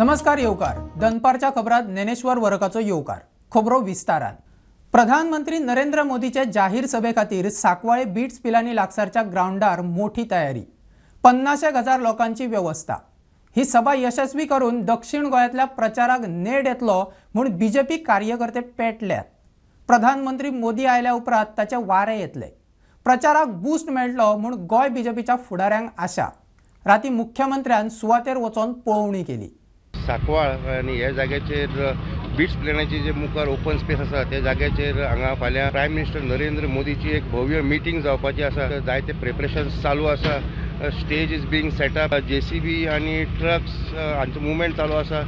नमस्कार येवकार दनपारच्या खबरात ज्ञानेश्वर वरकाचो येवकार। खबरो विस्तारान। प्रधानमंत्री नरेंद्र मोदीचे जाहीर सभे खातीर सांकवाळे बीट्स पिलानी लागसारच्या ग्राउंडार मोठी तयारी। 50,000 लोकांची व्यवस्था। ही सभा यशस्वी करून दक्षिण गोंयांतल्या प्रचाराक नेट येतलो म्हूण बीजेपी कार्यकर्ते पेटल्यात। प्रधानमंत्री मोदी आयल्या उपरांत ताचे वारे येतले, प्रचाराक बूस्ट मेळटलो म्हूण गोंय बीजेपीच्या फुडाऱ्यांक आशा। राती मुख्यमंत्र्यान सुवातेर वचोन पळोवणी केली। सांकवाळ आनी ह्या जाग्याचेर बीट्स पिलानीचे जे मुखार ओपन स्पेस आसा त्या जाग्याचेर हांगा फाल्यां प्रायम मिनिस्टर नरेंद्र मोदीची एक भव्य मिटींग जावपाची आसा। जायते प्रिपरेशन्स चालू आसा। Stage is being set up, JCB आनी ट्रक्स हांचो मुवमेंट चालू आसा।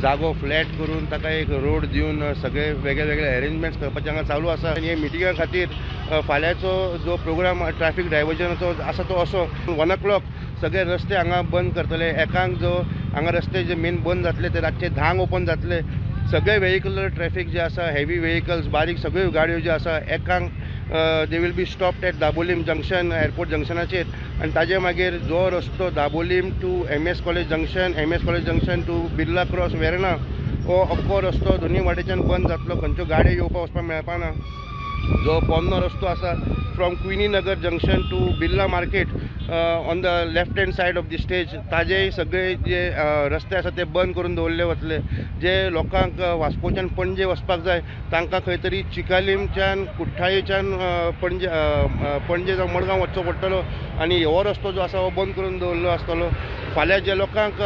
जागो फ्लॅट करून ताका एक रोड दिवन सगळे वेगळे वेगळे अरेंजमेंट्स करपाचे हांगा चालू आसा। आनी हे मिटिंगा खातीर फाल्यांचो जो प्रोग्राम ट्रॅफिक डायवर्जनाचो आसा तो असो 1 o'clock सगळे रस्ते हांगा बंद करतले। एकांक जो हांगा रस्ते जे मेन बंद जातले ते रातचे 10 ओपन जातले। सगळे वेहिकल ट्रॅफिक जे आसा, हेवी वेहिकल्स, बारीक सगळ्यो गाडयो ज्यो आसा एकांक they will be stopped at Dabolim junction, airport जंक्शनाचेर। आनी ताजे मागीर जो रस्तो Dabolim to MS college junction, MS college junction to Birla cross Verna, हो अख्खो रस्तो दोनी वाटेच्यान बंद जातलो। खंयच्यो गाडयो येवपा वचपाक मेळपा ना। जो पोन्नो रस्तो आसा from Queeny Nagar junction to Birla market on the left hand side of the stage, ताजेय सगळे जे रस्ते आसा ते बंद करून दवरले वतले। जे लोकांक वास्कोच्यान पणजे वचपाक जाय तांकां खंय तरी चिकालीमच्यान कुठ्ठाळेच्यान पणजे पणजे जावं मडगांव वचचो पडटलो आनी हो रस्तो जो आसा हो बंद करून दवरलो आसतलो। फाल्यां जे लोकांक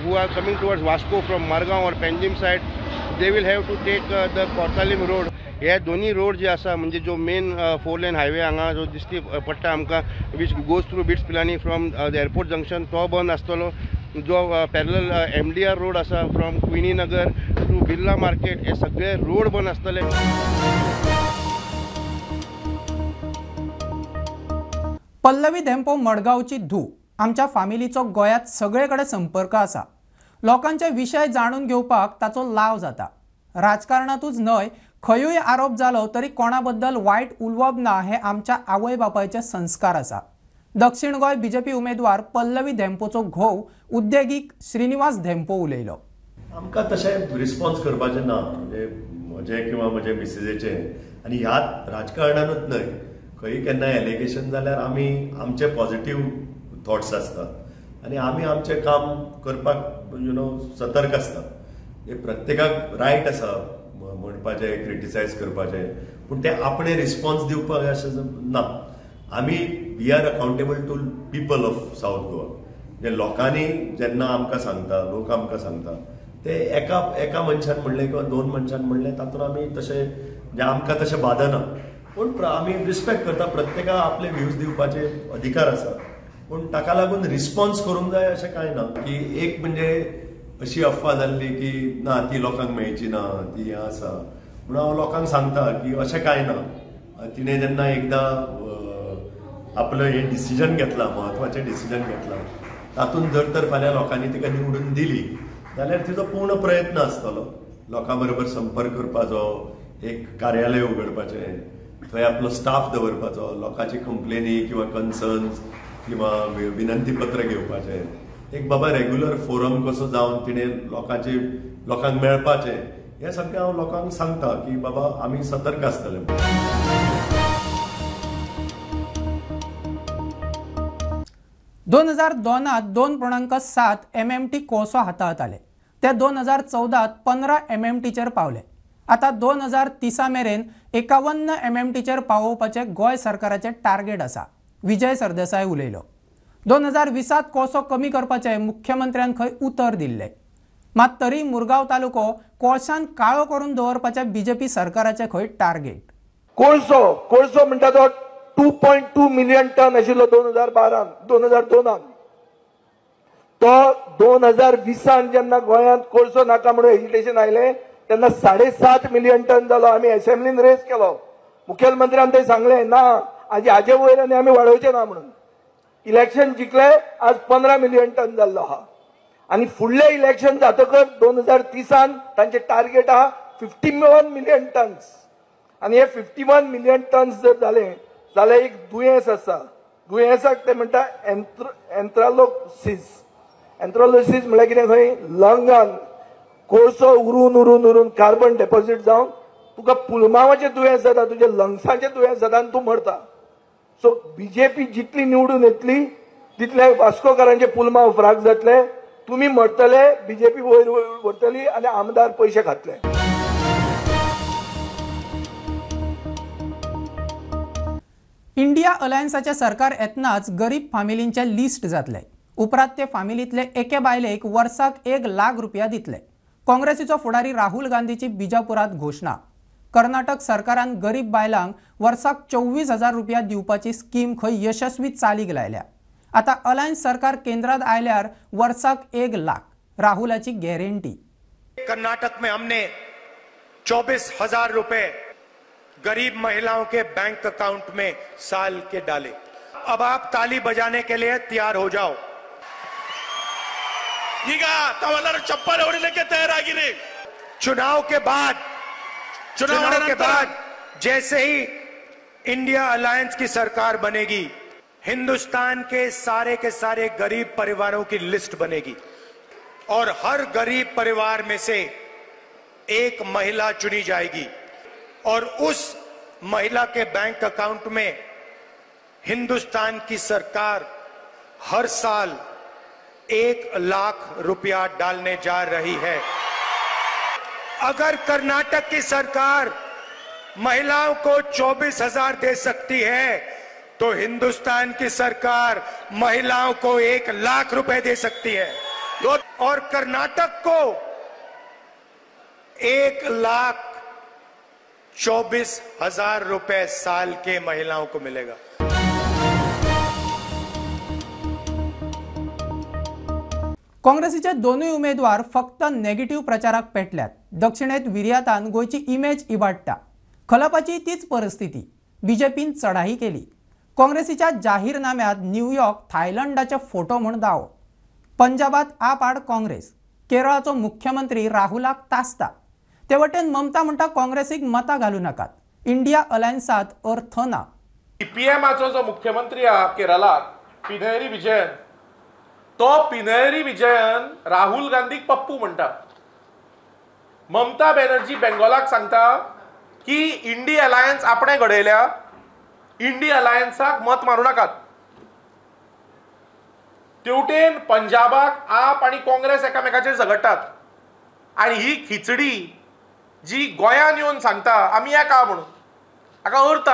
who are coming towards Vasco from Margao or Panjim side, they will have to take the Cortalim road. हे दोन्ही रोड जे आसा म्हणजे जो मेन 4 लेन हायवे हांगा जो दिश्टी पडटा आमकां, which goes through BITS Pilani from the airport junction, तो बंद आसतलो। जो पॅरलल MDR road आसा from Queeny Nagar to Birla market, हे सगळे रोड बंद आसतले। पल्लवी धेंपो मडगांवची धूव। आमच्या फामिलीचो गोंयांत सगळे कडेन संपर्क आसा। लोकांचे विशय जाणून घेवपाक ताचो लाव जाता। राजकारणातूच न्हय, खंयूय आरोप जालो तरी कोणा बद्दल वायट उलोवप ना हे आमच्या आवय बापायचे संस्कार आसा। दक्षिण गोंय बीजेपी उमेदवार पल्लवी धेंपोचो घोव उद्देगीक श्रीनिवास धेंपो उलयलो। आमकां तशें रिस्पॉन्स करपाचें ना, म्हणजे म्हजें किंवा म्हजे मिसेसीचें, आनी ह्या राजकारणानूच न्हय, खंय केन्ना एलिगेशन जाल्यार आमी आमचे पॉझिटिव्ह थॉट्स आसतात आनी आमी आमचें काम करपाक you know सतर्क आसता। हे प्रत्येकाक रायट आसा म्हणपाचें, क्रिटिसायज करपाचें, पूण ते आपणे रिस्पॉन्स दिवपाक अशें ना। आमी we are accountable to people of South Goa. म्हणजे लोकांनी जेन्ना आमकां सांगता, लोक आमकां सांगता, ते एका एका मनशान म्हणलें किंवा दोन मनशान म्हणलें तातूंत आमी तशें म्हणजे आमकां तशें बादना, पूण आमी रिस्पेक्ट करता। प्रत्येकाक आपले व्यूज दिवपाचे अधिकार आसा, पूण ताका लागून रिस्पॉन्स करूंक जाय अशें कांय ना। की एक म्हणजे अशी अफवा जाल्ली की ना ती लोकांक मेळची ना, ती आसा म्हणून हांव लोकांक सांगता की अशें कांय ना। तिणें जेन्ना एकदां आपलें हें डिसिजन घेतलां, म्हत्वाचें डिसिजन घेतलां, तातूंत जर तर फाल्यां लोकांनी तिका निवडून दिली जाल्यार तिचो पूर्ण प्रयत्न आसतलो लोकां बरोबर संपर्क करपाचो, एक कार्यालय उगडपाचें, थंय आपलो स्टाफ दवरपाचो, लोकांची कंप्लेनी किंवा कन्सर्न्स किंवा विनंती पत्र घेवपाचें, एक बाबा रेग्युलर फोरम कसो जावन तिणें लोकांचे लोकांक मेळपाचें, हें सगळें हांव लोकांक सांगता की बाबा आमी सतर्क आसतले। दोन हजार दोनात 2.7 MMT कोळसो हाताळत आले, ते 2014 15 MMTचेर पावले। आतां 2030 मेरेन 51 MMTचेर पावोवपाचें गोंय सरकाराचें टार्गेट आसा, विजय सरदेसाय उलयलो। 2020 कोळसो कमी करपाचें मुख्यमंत्र्यान खंय उतर दिल्लें, मात तरी मुरगांव तालुको कोळशान काळो करून दवरपाचें बीजेपी सरकाराचें खंय टार्गेट। कोळसो कोळसो म्हणटा तो 2.2 मिलियन टन आशिल्लो 2012 2002 तो 2020 जेन्ना गोंयांत कोळसो नाका म्हणून एजिटेशन आयलें तेन्ना 7.5 मिलियन टन जालो। आमी असेंब्लीन रेज केलो, मुखेलमंत्र्यान ते सांगलें ना आज हाजे वयर आनी आमी वाडोवचे ना म्हणून। इलेक्शन जिखले, आज 15 मिलियन टन जाल्लो आहा आनी फुडलें इलेक्शन जातकच 2030 तांचे टार्गेट आहा 51 मिलियन टन्स। आनी हे 51 मिलियन टन्स जर जाले जाल्यार एक दुयेंस आसा, दुयेंसाक ते म्हणटा एन्थ्रालोसिस। एन्थ्रोलोसिस म्हळ्यार कितें, खंय लंगान कोळसो उरून उरून उरून कार्बन डेपॉझिट जावन तुका पुलमावाचें दुयेंस जाता, तुज्या लंग्साचें दुयेंस जाता आनी तूं मरता. सो बीजेपी जितली निवडून येतली तितले वास्कोकारांचे पुलमाव फ्राक जातले, तुमी मरतले, बीजेपी वयर व्हरतली आनी आमदार पयशे खातले. इंडिया अलायन्साचे सरकार येतनाच गरीब फामिलींचे लिस्ट जातले. उपरांत ते फामिलींतले एके बायलेक वर्साक 1 लाख रुपया दितले. काँग्रेसीचो फुडारी राहुल गांधीची बिजापुरात घोशणा. कर्नाटक सरकारान गरीब बायलांक वर्साक 24,000 रुपया दिवपाची स्कीम खंय यशस्वी चालीक लायल्या. आता अलायन्स सरकार केंद्रात आयल्यार वर्साक 1 लाख, राहुलाची गॅरंटी. कर्नाटक में हमने 24,000 रुपए गरीब महिलाओं के बैंक अकाउंट में साल के डाले. अब आप ताली बजाने के लिए तैयार हो जाओ. चप्पल ಹೊಡಿಲಿಕ್ಕೆ ತಯಾರಾಗಿರಿ. चुनाव के बाद जैसे ही इंडिया अलायंस की सरकार बनेगी, हिंदुस्तान के सारे गरीब परिवारों की लिस्ट बनेगी और हर गरीब परिवार में से एक महिला चुनी जाएगी और उस महिला के बैंक अकाउंट में हिंदुस्तान की सरकार हर साल 1 लाख रुपया डालने जा रही है. अगर कर्नाटक की सरकार महिलाओं को 24,000 दे सकती है तो हिंदुस्तान की सरकार महिलाओं को 1 लाख रुपए दे सकती है और कर्नाटक को 1,24,000 रुपए साल के महिलाओं को मिलेगा. काँग्रेसीचे दोनूय उमेदवार फक्त नेगेटिव्ह प्रचाराक पेटल्यात. दक्षिणेत विर्यातान गोंयची इमेज इबाडटा. खलपाची तीच परिस्थिती. बीजेपीन चढाई केली. काँग्रेसीच्या जाहीरनाम्यात न्यूयॉर्क थायलंडाचे फोटो म्हूण दावो. पंजाबात आप आड काँग्रेस. केरळाचो मुख्यमंत्री राहुलाक तासता. ते वटेन ममता म्हणटा काँग्रेसीक मतां घालू नाकात, इंडिया अलायन्सात अर्थ ना. सीपीएमाचो जो मुख्यमंत्री आहा केरळाक पिनयरी विजयन, तो पिनयरी विजयन राहुल गांधीक पप्पू म्हणटा. ममता बॅनर्जी बेंगॉलाक सांगता की इंडी अलायन्स आपणे घडयल्या, इंडी अलायन्साक मत मारूं नाकात. तेवटेन पंजाबाक आप आनी काँग्रेस एकामेकाचेर झगडटात आनी ही खिचडी जी गोंयान येवन सांगता आमी एका म्हणून, हाका अर्थ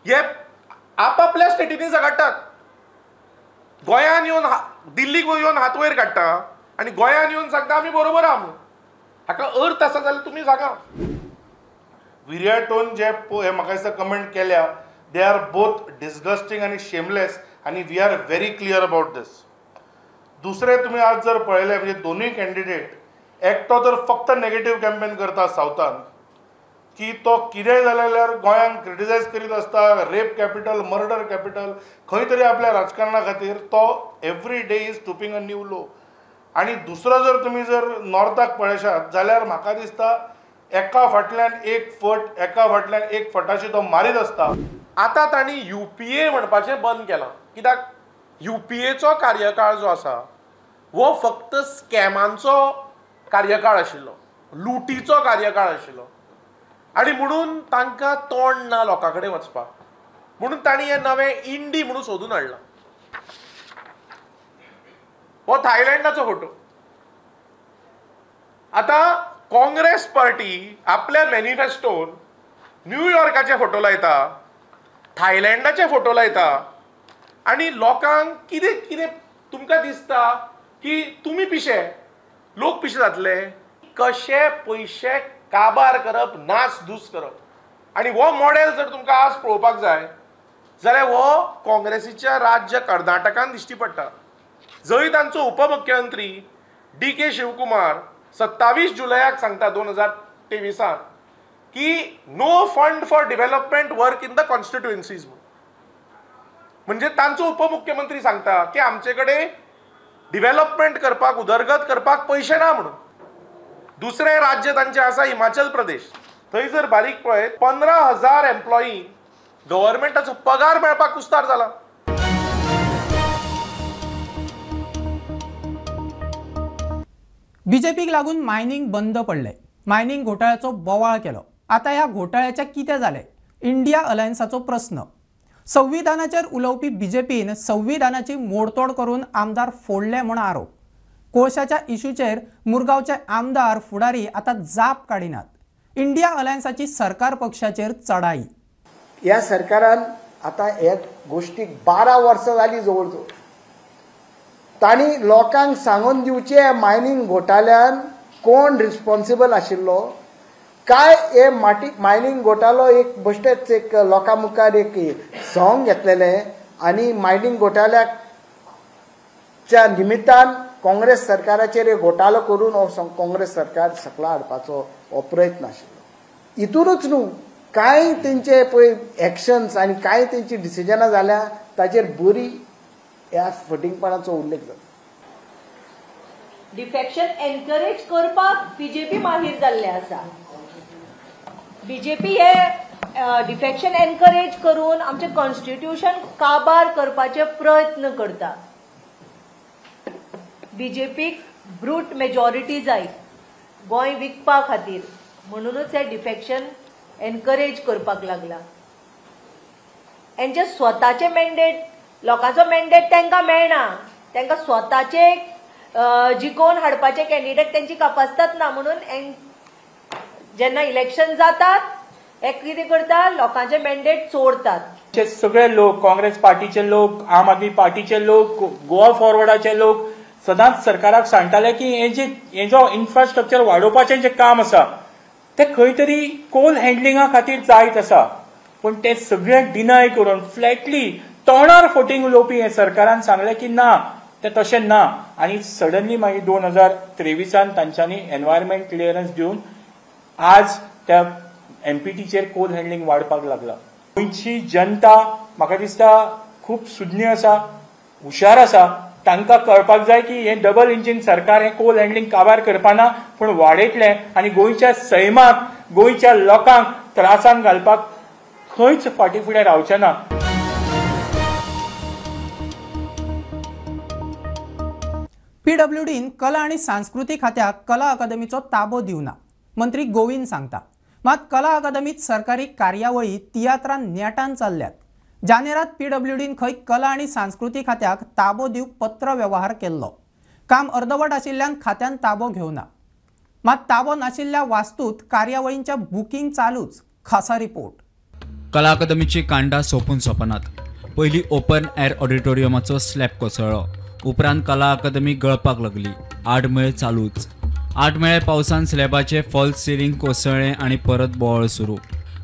हे आपापल्या स्टेटींनी झगडटात. गोंयान येवन दिल्लीक येवन हात वयर काडटा आनी गोंयान येवन सांगता आमी बरोबर आहा म्हणून. हाका अर्थ आसा जाल्यार तुमी सांगा. विर्याटोन जे हे म्हाका दिसता कमेंट केल्या, they are both disgusting आनी शेमलेस आनी we are very clear about this. दुसरें तुमी आज जर पळयलें म्हणजे दोनूय कॅन्डिडेट, एकटो तर फक्त नेगेटीव कॅम्पेन करता सावथान की तो कितेंय जालें जाल्यार गोंयांक क्रिटिसायज करीत आसता, रेप कॅपिटल, मर्डर कॅपिटल, खंय तरी आपल्या राजकारणा खातीर तो every day is stooping a new low. आनी दुसरो जर तुमी जर नॉर्थाक पळयशात जाल्यार म्हाका दिसता एका फाटल्यान एक फट, एका फाटल्यान एक फटाशी तो मारीत आसता. आतां तांणी युपीए म्हणपाचें बंद केलां, कित्याक युपीएचो कार्यकाळ जो आसा हो फक्त स्कॅमांचो कार्यकाळ आशिल्लो, लुटीचो कार्यकाळ आशिल्लो आनी म्हणून तांकां तोंड ना लोकां कडेन वचपाक, म्हणून तांणी हें नवें इंडी म्हणून सोदून हाडलां. हो थायलंडाचो फोटो. आतां काँग्रेस पार्टी आपल्या मॅनिफेस्टोन न्यूयॉर्काचे फोटो लायता, थायलंडाचे फोटो लायता आनी लोकांक कितें कितें तुमकां दिसता की तुमी पिशे, लोक पिशे जातले. कशे पयशे काबार करप, नास धूस करप. आनी हो मॉडेल जर तुमकां आज पळोवपाक जाय जाल्यार हो काँग्रेसीच्या राज्य कर्नाटकान दिश्टी पडटा, जंय तांचो उपमुख्यमंत्री डी के शिवकुमार 27 जुलयाक सांगता 2023 की no fund for development work in the constituencies. म्हणजे तांचो उपमुख्यमंत्री सांगता की आमचे कडेन डिवेलपमेंट करपाक, उदरगत करपाक पयशे ना म्हणून. दुसरें राज्य तांचें आसा हिमाचल प्रदेश, थंय जर बारीक पळयत 15,000 एम्प्लॉई गव्हर्मेंटाचो पगार मेळपाक कुस्तार जाला. बीजेपीक लागून मायनिंग बंद पडले, मायनिंग घोटाळ्याचो बोवाळ केलो. आतां ह्या घोटाळ्याच्या कितें जालें? इंडिया अलायन्साचो प्रस्न. संविधानाचेर उलोवपी बीजेपीन संविधानाची मोडतोड करून आमदार फोडले म्हूण आरोप. कोळशाच्या इशूचेर मुरगांवचे आमदार फुडारी आतां जाप काडिनात. इंडिया अलायन्साची सरकार पक्षाचेर चढाई. ह्या सरकारान आतां ह्या गोष्टीक 12 वर्सां जाली जवळ जवळ. तांणी लोकांक सांगून दिवचें मायनिंग घोटाळ्यान कोण रिस्पॉन्सिबल आशिल्लो, काय हे माटी मायनिंग घोटाळो एक बश्टेच एक लोकां मुखार एक सॉंग घेतलेलें आनी मायनिंग घोटाळ्याच्या निमित्तान काँग्रेस सरकाराचेर एक घोटाळो करून हो काँग्रेस सरकार सकला हाडपाचो हो प्रयत्न आशिल्लो. हितूनच न्हू कांय तेंचे पळय एक्शन्स आनी कांय तेंची डिसिजनां जाल्या ताचेर बरी ह्या फटींगपणाचो उल्लेख जाता. डिफेक्शन एनकरेज करपाक बीजेपी माहीर जाल्ले आसा. बीजेपी हे डिफेक्शन एनकरेज करून आमचे कॉन्स्टिट्यूशन काबार करपाचे प्रयत्न करता. बीजेपीक ब्रूट मेजॉरिटी जाय गोंय विकपा खातीर, म्हणूनच हे डिफेक्शन एनकरेज करपाक लागला. हेंचे स्वताचे मॅन्डेट, लोकांचो मॅन्डेट तांकां मेळना, तांकां स्वताचे जिखोवन हाडपाचे कॅन्डिडेट तेंची कापासतात ना, म्हणून जेन्ना इलेक्शन जातात हे कितें करता, लोकांचे मॅन्डेट चोरतात. सगळे लोक, काँग्रेस पार्टीचे लोक, आम आदमी पार्टीचे लोक, गोवा फॉरवर्डाचे लोक सदांच सरकाराक सांगताले की हे जे हे जो इन्फ्रास्ट्रक्चर वाडोवपाचें जें काम आसा तें खंय तरी कोल हँडलिंगा खातीर जायत आसा, पूण तें सगळें डिनाय करून फ्लॅटली तोंडार फोटींग उलोवपी हे सरकारान सांगलें की ना, तें तशें ना. आनी सडनली मागीर 2023 तांच्यांनी एनवायरमेंट क्लियरन्स दिवन आज त्या एमपीटीचेर कोल हँडलिंग वाडपाक लागला. गोंयची जनता म्हाका दिसता खूब सुज्ञ आसा, हुशार आसा. तांकां कळपाक जाय की हें डबल इंजीन सरकार हें कोल हँडलिंग काबार करपाना, पूण वाडयतलें आनी गोंयच्या सैमाक, गोंयच्या लोकांक त्रासान घालपाक खंयच फाटीं फुडें रावचें ना. पीडब्ल्यूडीन कला आनी सांस्कृतीक खात्याक कला अकादमीचो ताबो दिवना, मंत्री गोविंद सांगता. मात कला अकादमीत सरकारी कार्यावळी तियात्रां नेटान चल्ल्यात. जानेरात पीडब्ल्यूडीन खंय कला आनी सांस्कृतीक खात्याक ताबो दिवंक पत्र व्यवहार केल्लो. काम अर्दवट आशिल्ल्यान खात्यान ताबो घेवना. मात ताबो नाशिल्ल्या वास्तूत कार्यावळींच्या बुकींग चालूच. खासा रिपोर्ट. कला अकादमीची कांडा सोंपून सोंपनात. पयलीं ओपन एअर ऑडिटोरियमाचो स्लॅब कोसळ्ळो, उपरांत कला अकादमी गळपाक लागली. आडमेळ चालूच. आडमेळे पावसान स्लॅबाचे फॉल्स सिलिंग कोसळ्ळें आनी परत बोवाळ सुरू.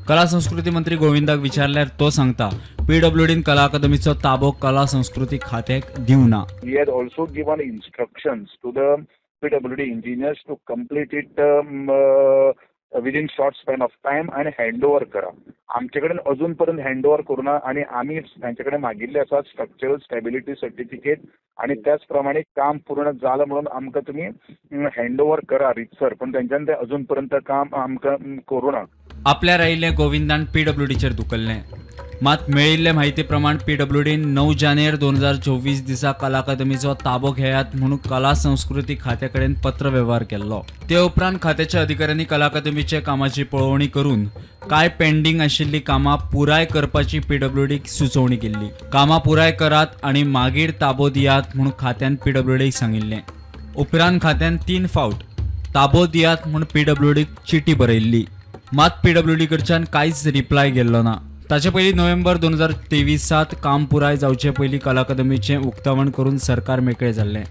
कला संस्कृती मंत्री गोविंदाक विचारल्यार तो सांगता पीडब्ल्यूडीन कला अकादमीचो ताबो कला संस्कृती खात्याक दिवना. He had also given instructions to the PWD engineers to complete it within short span of time आणि हँडओव्हर करा. आमचे कडेन अजून पर्यंत हँडओव्हर करूना आणि आमी तांचे कडेन मागिल्ले आसा स्ट्रक्चरल स्टेबिलिटी सर्टिफिकेट आणि त्याच प्रमाणे काम पूर्ण जालां म्हणून आमकां तुमी हँडओव्हर करा रितसर, पण तेंच्यान ते अजून पर्यंत काम आमकां करूना. आपल्यार आयिल्लें गोविंदान पीडब्ल्यूडीचेर धुकल्लें. मात मेळिल्ले म्हायती प्रमाण पीडब्ल्यूडीन 9 जानेर 2024 दिसा कला अकादमीचो ताबो घेयात म्हणून कला संस्कृती खात्या कडेन पत्र वेव्हार केल्लो. ते उपरांत खात्याच्या अधिकाऱ्यांनी कला अकादमीच्या कामाची पळोवणी करून कांय पेंडींग आशिल्लीं कामां पुराय करपाची पीडब्ल्यूडीक सुचोवणी केल्ली. कामां पुराय करात आनी मागीर ताबो दियात म्हणून खात्यान पीडब्ल्यूडीक सांगिल्लें. उपरांत खात्यान 3 फावट ताबो दियात म्हूण पीडब्ल्यूडीक चिटी बरयल्ली. मात पीडब्ल्यूडी कडच्यान कांयच रिप्लाय गेल्लो ना. ताचे पयलीं नोव्हेंबर 2023 काम पुराय जावचे पयलीं कला अकादमीचें उक्तावण करून सरकार मेकळें जाल्लें.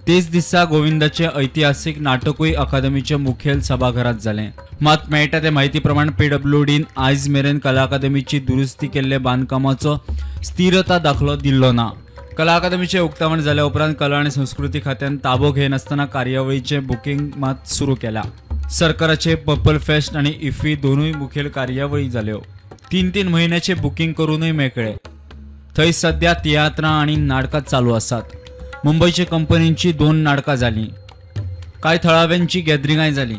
तेच दिसा गोविंदाचें ऐतिहासीक नाटकूय अकादमीच्या मुखेल सभाघरांत जालें. मात मेळटा ते म्हायती प्रमाण पीडब्ल्यूडीन आयज मेरेन कला अकादमीची दुरुस्ती केल्ले बांदकामाचो स्थिरता दाखलो दिल्लो ना. कला अकादमीचें उक्तावण जाल्या उपरांत कला आनी संस्कृती खात्यान ताबो घेनासतना कार्यावळीचें बुकींग मात सुरू केलां. सरकाराचे पर्पल फेस्ट आनी इफ्फी दोनूय मुखेल कार्यावळी जाल्यो. 3-3 म्हयन्याचे बुकींग करूनय मेकळे. थंय सध्या तियात्रां आनी नाटकां चालू आसात. मुंबयचे कंपनींची 2 नाटकां जालीं, कांय थळाव्यांची गॅदरिंगांय जालीं.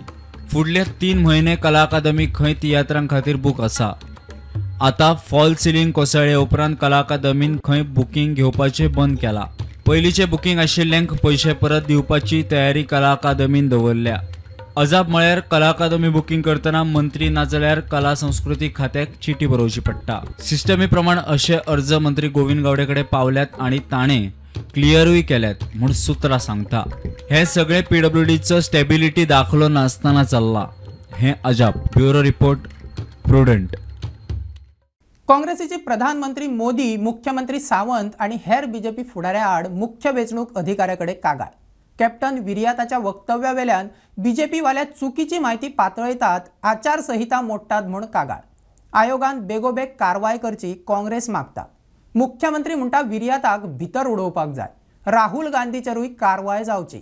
फुडले 3 म्हयने कला अकादमी खंय तियात्रां खातीर बूक आसा. आतां फॉल सिलिंग कोसळ्ळे उपरांत कला अकादमीन खंय बुकींग घेवपाचें बंद केलां. पयलींचें बुकींग आशिल्ल्यांक पयशे परत दिवपाची तयारी कला अकादमीन दवरल्या. अजाप म्हळ्यार कला अकादमी बुकींग करतना मंत्री नाजाल्यार कला संस्कृती खात्याक चिटी बरोवची पडटा. सिस्टमी प्रमाण अशे अर्ज मंत्री गोविंद गावडे कडेन पावल्यात आनी ताणें क्लियरूय केल्यात म्हूण सुत्रां सांगता. हे सगळे पीडब्ल्यूडीचो स्टेबिलिटी दाखलो नासतना चल्ला हें अजाप. Bureau report, Prudent. काँग्रेसीचे प्रधानमंत्री मोदी, मुख्यमंत्री सावंत आनी हेर बीजेपी फुडाऱ्या आड मुख्य वेंचणूक अधिकाऱ्या कडेन कागाळ. कॅप्टन विरियाताच्या वक्तव्यावेल्यान बीजेपीवाल्या चुकीची म्हायती पातळयतात, आचारसंहिता मोडटात म्हूण कागाळ. आयोगान बेगोबेग कारवाय करची काँग्रेस मागता. मुख्यमंत्री म्हणटा विरियाताक भितर उडोवपाक जाय. राहुल गांधीचेरूय कारवाय जावची.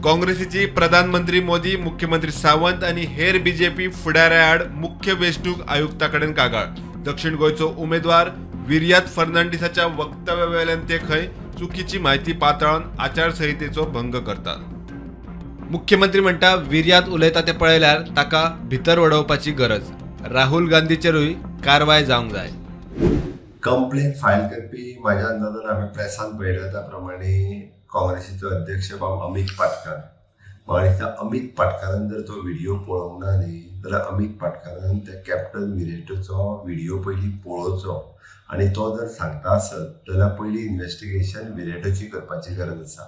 काँग्रेसीची प्रधानमंत्री मोदी, मुख्यमंत्री सावंत आनी हेर बीजेपी फुडाऱ्या आड मुख्य वेंचणूक आयुक्ता कडेन कागाळ. दक्षिण गोंयचो उमेदवार विरियात फर्नांडीसाच्या वक्तव्यावेल्यान ते खंय चुकीची म्हायती पातळावन आचारसंहितेचो भंग करतात. मुख्यमंत्री म्हणटा विरियात उलयता ते पळयल्यार ताका भितर वडोवपाची गरज. राहुल गांधीचेरूय कारवाय जावंक जाय. कंप्लेन फायल करपी म्हाज्या अंदाजान हांवें प्रेसान पळयल्या त्या प्रमाणे काँग्रेसीचो अध्यक्ष बाब अमीत पाटकार. म्हाका दिसता अमीत पाटकारान जर तो व्हिडियो पळोवंक ना न्ही जाल्यार अमीत पाटकारान त्या कॅप्टन विरेटोचो व्हिडियो पयलीं पळोवचो आनी तो जर सांगता आसत जाल्यार पयलीं इन्वेस्टिगेशन विरेटोची करपाची गरज आसा.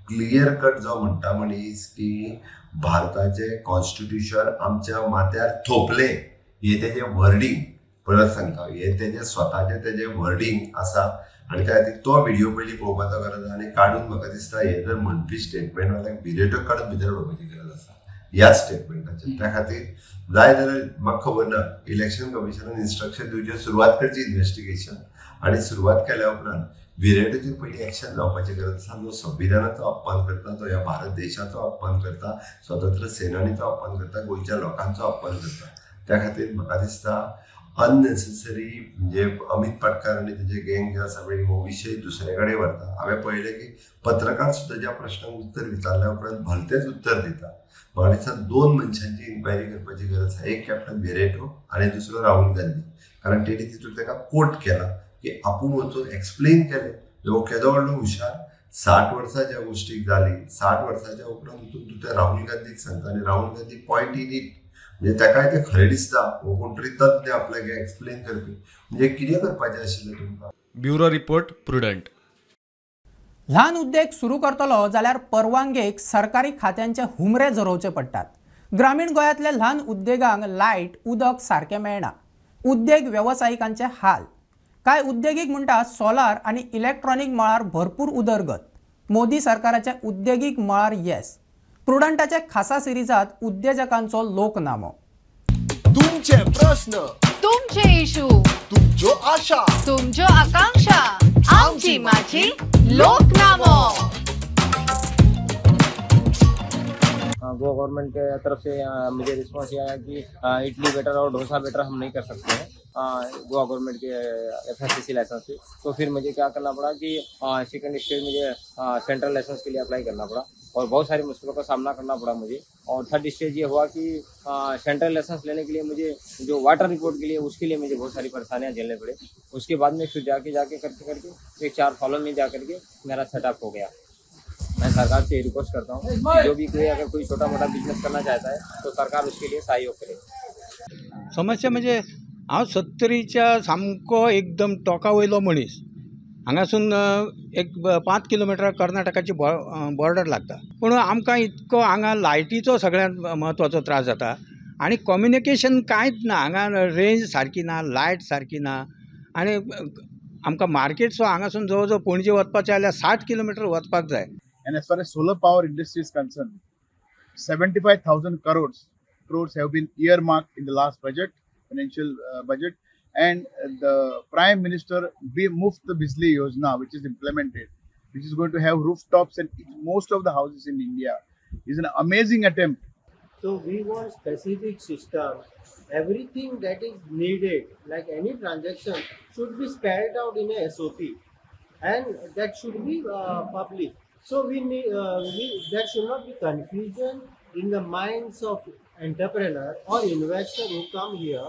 क्लियर कट जो म्हणटा मनीस की भारताचें कॉन्स्टिट्युशन आमच्या माथ्यार थोपलें हें तेजें वर्डींग परत सांगता, हें तेजें स्वताचें तेजें वर्डींग आसा आनी त्या खातीर तो व्हिडियो पयलीं पळोवपाचो गरज आसा आनी काडून म्हाका दिसता हें जर म्हणपी स्टेटमेंट जाल्यार विरेटो काडून भितर उडोवपाची गरज आसा ह्या स्टेटमेंटाचेर. त्या खातीर जाय जाल्यार म्हाका खबर ना, इलेक्शन कमिशनान इन्स्ट्रक्शन दिवचें, सुरवात करची इन्वेस्टिगेशन आनी सुरवात केल्या उपरांत विरेटोचेर पयलीं एक्शन जावपाची गरज आसा. जो संविधानाचो अपमान करता, तो ह्या भारत देशाचो अपमान करता, स्वतंत्र सेनानीचो अपमान करता, गोंयच्या लोकांचो अपमान करता. त्या खातीर म्हाका दिसता अननेसेसरी म्हणजे अमीत पाटकार आनी तेजे गँग जे आसा पळय हो विशय दुसरे कडेन व्हरता. हांवें पळयलें की पत्रकार सुद्दां ज्या प्रश्नाक उत्तर विचारल्या उपरांत भलतेंच उत्तर दिता. म्हाका दिसता दोन मनशांची इन्क्वायरी करपाची गरज आसा, एक कॅप्टन विरेटो आनी दुसरो राहुल गांधी. कारण तेणी तितून ताका कोट केला की आपूण वचून एक्सप्लेन केलें. हो केदो व्हडलो हुशार, 60 वर्सां ज्या गोश्टीक जाली, 60 वर्साच्या उपरांत वचून तूं त्या राहुल गांधीक सांगता आनी Rahul Gandhi point in it म्हणजे ताकाय तें खरें दिसता हो कोण तरी तज्ञ आपल्याक एक्सप्लेन करपी. म्हणजे कितें करपाचें आशिल्लें तुमकां. Bureau report, Prudent. ल्हान उद्देग सुरू करतलो जाल्यार परवानगेक सरकारी खात्यांचे हुमरे झरोवचे पडटात. ग्रामीण गोंयांतल्या ल्हान उद्देगांक लायट, उदक सारकें मेळना. उद्देग वेवसायिकांचे हाल. कांय उद्देगीक म्हणटा सोलार आनी इलेक्ट्रॉनीक मळार भरपूर उदरगत. मोदी सरकाराच्या उद्देगीक मळार येस. प्रुडंटाच्या खासा सिरीजात उद्देजकांचो लोकनामो. तुमचे प्रश्न, तुमचे इशू, तुमच्यो आशा, तुमच्यो आकांक्षा, आमची माझी लोकनामो. गोवा गवर्नमेंट के तरफ से मुझे रिस्पॉन्स ये आया कि इडली बेटर और डोसा बेटर हम नहीं कर सकते हैं Goa government K FSSC licence से. तो फिर मुझे क्या करना पड़ा कि सेकंड स्टेज मुझे सेंट्रल लाइसेंस के लिए अप्लाई करना पड़ा और बहुत सारी मुश्किलों का सामना करना पड़ा मुझे. और थर्ड स्टेज ये हुआ कि सेंट्रल लाइसेंस लेने के लिए मुझे जो वाटर रिपोर्ट के लिए उसके लिए मुझे बहुत सारी परेशानियाँ झेलने पड़े. उसके बाद में फिर जाके जाके करके करके एक 4 फॉलो में जा करके मेरा सेटअप हो गया. मैं सरकार से रिक्वेस्ट करता हूँ कि जो भी कोई अगर कोई छोटा मोटा बिजनेस करना चाहता है तो सरकार उसके लिए सहयोग करे. समस्या म्हणजे हांव 70च्या सामको एकदम टोका वयलो मनीस. हांगासून एक 5 किलोमिटर कर्नाटकाची बॉर्डर लागता. पूण आमकां इतको हांगा लायटीचो सगळ्यांत म्हत्वाचो त्रास जाता आनी कम्युनिकेशन कांयच ना. हांगा रेंज सारकी ना, लायट सारकी ना आनी आमकां मार्केट सो हांगासून जवळ जवळ पणजे वचपाचें जाल्यार 60 किलोमिटर वचपाक जाय. And as far as solar power industry is concerned, 75,000 crores have been earmarked in the last budget, financial budget, and the Prime Minister Muft Bijli Yojana, which is implemented, which is going to have rooftops and most of the houses in India, is an amazing attempt. So we want specific system. Everything that is needed, like any transaction, should be spelled out in a SOP, and that should be public. So we need, there should not be confusion in the minds of entrepreneur or investor who come here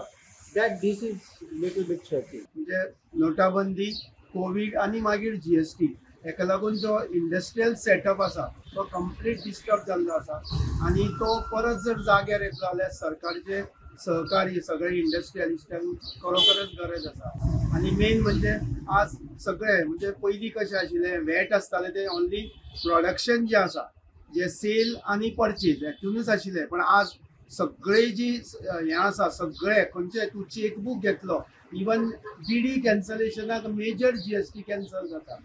that this is little bit tricky. म्हणजे नोटाबंदी, Covid आणि मागीर GST हेका लागून जो industrial setup आसा तो complete disturb जाल्लो आसा आनी तो परत जर जाग्यार येतलो जाल्यार सरकारचे सहकार्य सगळे इंडस्ट्रियलिस्टांक खरोखरच गरज आसा. आनी मेन म्हणजे आज सगळे म्हणजे पयलीं कशें आशिल्लें वॅट आसतालें ते ओनली प्रोडक्शन जें आसा जे सेल आनी परचेज हेतूनच आशिल्लें, पण आज सगळे जी हें आसा सगळे खंयचे तूं चेकबूक घेतलो इवन बीडी कॅन्सलेशनाक मेजर जीएसटी कॅन्सल जाता.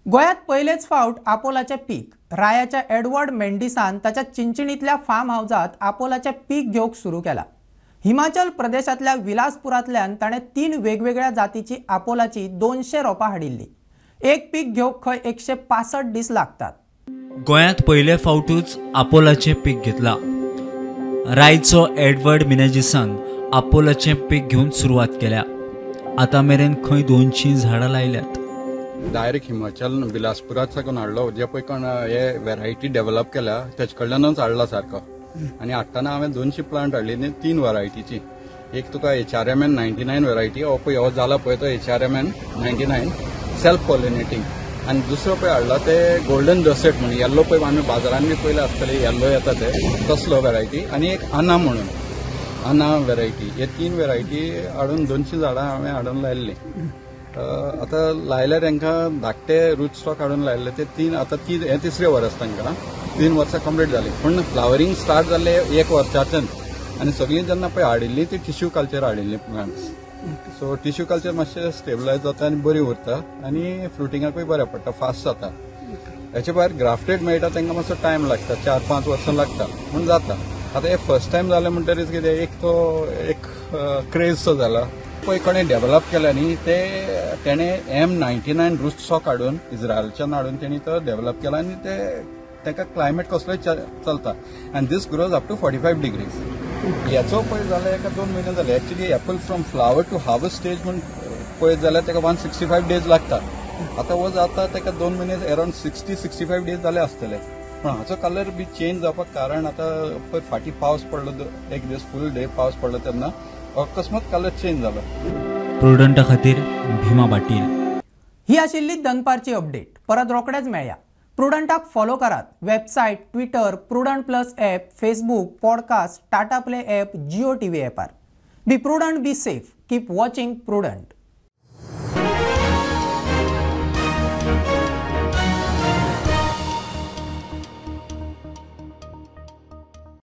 गोंयांत पयलेच फावट आपोलाचें पीक रायाच्या एडवर्ड मेंडिसान ताच्या चिंचणींतल्या फार्म हावजांत आपोलाचें पीक घेवंक सुरू केलां. हिमाचल प्रदेशांतल्या विलासपुरांतल्यान ताणें 3 वेगवेगळ्या जातीची आपोलाची 200 रोपां हाडिल्ली. एक पीक घेवंक खंय 165 दीस लागतात. गोंयांत पयले फावटूच आपोलाचें पीक घेतलां. रायचो एडवर्ड मिनेजिसान आपोलाचें पीक घेवन सुरवात केल्या. आतां मेरेन खंय 200 झाडां लायल्यात. डायरेक्ट हिमाचल बिलासपुरात साकून हाडलो, जे पळय कोण हे व्हेरायटी डेव्हलप केल्या तेचे कडल्यानूच हाडला सारको. आनी हाडटना हांवें 200 प्लांट हाडली 3 व्हरायटीची. एक तुका HRMN 99 variety, हो पळय हो जाला पळय तो HRMN 99 self pollinating. आनी दुसरो पळय हाडला ते गोल्डन डसेट म्हणून, येल्लो पळय आमी बाजारान बी पयले आसतले येल्लो येता ते तसलो व्हेरायटी. आनी एक आना म्हणून आना व्हेरायटी. हे 3 व्हेरायटी हाडून 200 झाडां हांवें हाडून लायिल्लीं. आतां लायल्यार तांकां धाकटे रूट स्टॉक हाडून लायिल्ले ते 3 आतां हें तिसरें वर्स तांकां 3 वर्सां कंप्लीट जालीं. पूण फ्लावरींग स्टार्ट जाल्लें 1 वर्साच्यान. आनी सगळीं जेन्ना पळय हाडिल्लीं ती टिश्यू कल्चर हाडिल्लीं प्लांट्स. सो टिश्यू कल्चर मातशें स्टेबलायज जाता आनी बरी उरता आनी फ्रुटिंगाकूय बरें पडटा, फास्ट जाता. हेचे भायर ग्राफ्टेड मेळटा तांकां मातसो टायम लागता, 4-5 वर्सां लागता पूण जाता. आतां हें फर्स्ट टायम जालें म्हणटरीच कितें एक तो एक क्रेजसो जाला. पळय कोणें डेव्हलप केला न्ही ते तेणें M99 root stock हाडून इस्रायलच्यान हाडून तेणी तो डेव्हलप केला आनी ते ताका क्लायमेट कसलोय चलता. आनी this grows up to 45 degrees. हेचो पळय जाल्यार एका 2 म्हयने जाले. Actually apple from flower to harvest stage म्हूण पळयत जाल्यार ताका 165 डेज लागता. आतां हो जाता ताका 2 म्हयने अरावंड 60-65 डेज जाले आसतले. पूण हाचो कलर बी चेंज जावपाक कारण आतां पळय फाटीं पावस पडलो, एक दीस फूल डे पावस पडलो तेन्ना अकस्मात कलर चेंज जालो. प्रुडंटा खातीर भीमा पाटील. ही आशिल्ली दनपारची अपडेट. परत रोखडेच मेळया. प्रुडंटाक फॉलो करात. Website, Twitter, Prudent plus app, Facebook, podcast, Tata Play app, Jio TV ॲपार. Be prudent, be safe, keep watching Prudent.